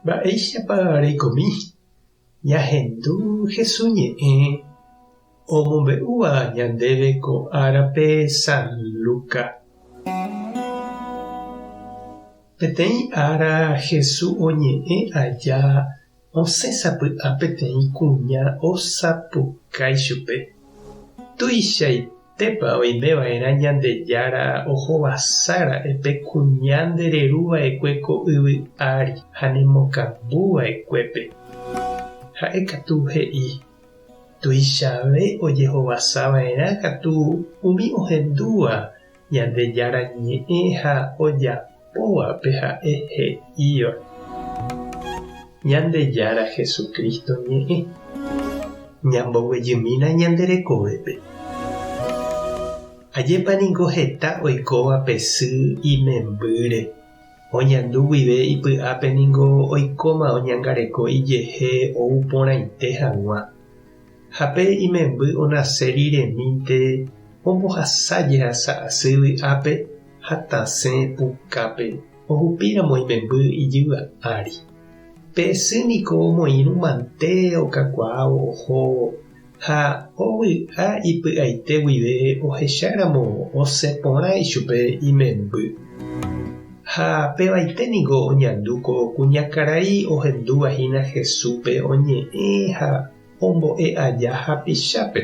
Mba'éichapa reikomi ñahendu Jesús ñe'ẽ omombe'úva ñandéve ko árape San Lucas? Peteĩ ára Jesús oñe'ẽ aja osẽ sapy'a peteĩ kuña osapukái chupe, Tuichaitépa oime va'erã Ñandejára ohovasa ra'e pe kuña nde reru va'ekue ko yvy ári ha nemokambu va'ekuépe. Ha'e katu he'i, Tuichave ojehovasa va'erã katu umi ohendúva Ñandejára ñe'ẽ ha ojapóva pe ha'e he'íva. Ñandejára Jesucristo ñe'ẽ. Ñamboguejymína ñande rekovépe. Ajépa ningo heta oikóva pe sy imembýre. Oñandu guive ipy'ápe ningo oikóma oñangareko ijehe ou porãite hag̃ua. Ha pe imemby onase riremínte ombohasa jehasa asy vy'ápe ha tasẽ pukápe ohupíramo imemby ijyva ári. Pe sy niko omoirũ mante okakuaávo ohóvo ha ovy'a ipy'aite guive ohecháramo osẽ porã ichupe imemby. Ha pevaite niko oñandu ko kuñakarai ohendúva hína Jesúspe oñe'ẽ ha ombo'e aja hapichápe,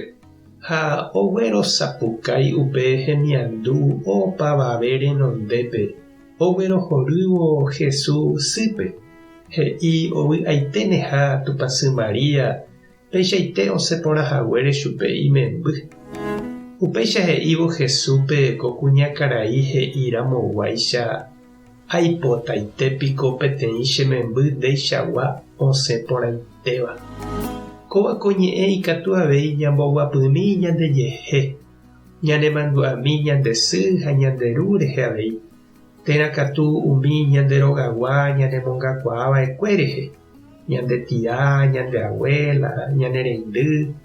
ha oguerosapukái upe hemiandu opavave renondépe, oguerohorývo Jesús sýpe, he'i ovy'aiténeha Tupãsy María peichaite osẽ porã haguére chupe imemby. Upéicha he'ívo Jesúspe ko kuñakarai he'i ramoguáicha, Aipotaite piko peteĩ che memby ndeichagua osẽ porãitéva. Kóva ko ñe'ẽ ikatu avei ñamboguapymi ñandejehe, ñanemandu'ami ñande sy ha ñande ru rehe avei, térã katu umi ñande rogagua ñanemongakuaa va'ekue rehe, ñande tia, ñande abuela, ñane reindy,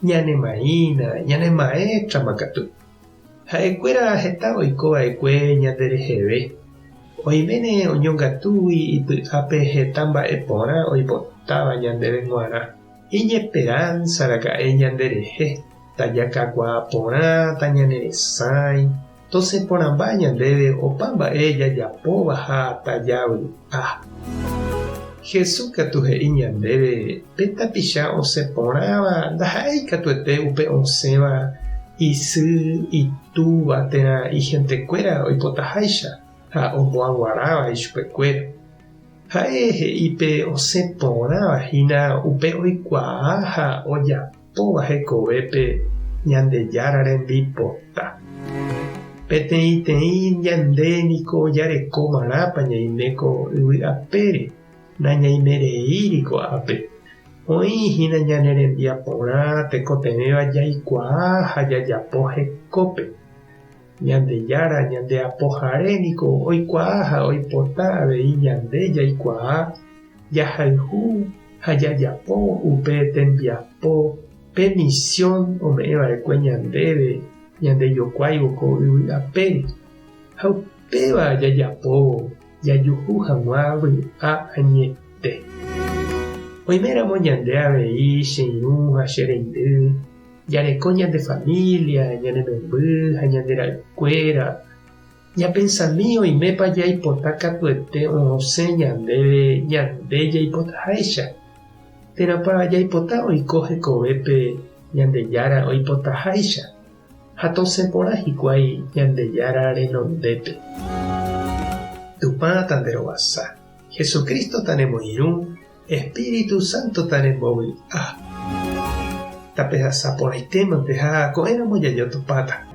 ñane maína, ñane maéstrama katu. Ha'ekuéra heta oiko va'ekue ñande reheve, oiméne oñongatúgui ipy'ápe heta mba'e porã oipotáva ñandéve g̃uarã. Iñesperánsa raka'e ñanderehe, tajakakuaa porã, tañaneresãi, tosẽ porãmba ñandéve opa mba'e jajapóva ha tajavy'a. Jesús katu he'i ñandéve pe tapicha osẽ porãva ndaha'éi katuete upe osẽva isy, itúva térã ihentekuéra oipotaháicha ha omboaguaráva ichupekuéra. Ha'e he'i pe osẽ porãva hína upe oikuaa ha ojapóva hekovépe Ñandejára rembipota. Peteĩteĩ ñande niko jareko marãpa ñaime ko yvy apére, nañaimereíri ko'ápe. Oĩ hína ñane rembiaporã tekotevẽva jaikuaa ha jajapo hekópe. Ñandejára ñande Apohare niko oikuaa ha oipota avei ñande jaikuaa, jahayhu ha jajapo upe tembiapo, pe misión ome'ẽva'ekue ñandéve ñandejokuáivo ko yvy apére, ha upéva jajapóvo jajuhu hag̃ua vy'a añete. Oiméramo ñande avei che irũ ha che reindy, jareko ñande familia, ñane memby ha ñande ra'ykuéra, ñapensami oimépa jaipota katuete osẽ ñandéve ñande jaipotaháicha, térãpa jaipota oiko hekovépe Ñandejára oipotaháicha ha tosẽ porã hikuái Ñandejára renondépe. Tupã tanderovasa, Jesucristo tanemoirũ, Espíritu Santo tanembovy'a. Tapehasa porãitémante ha ko'ẽramo jajotopáta.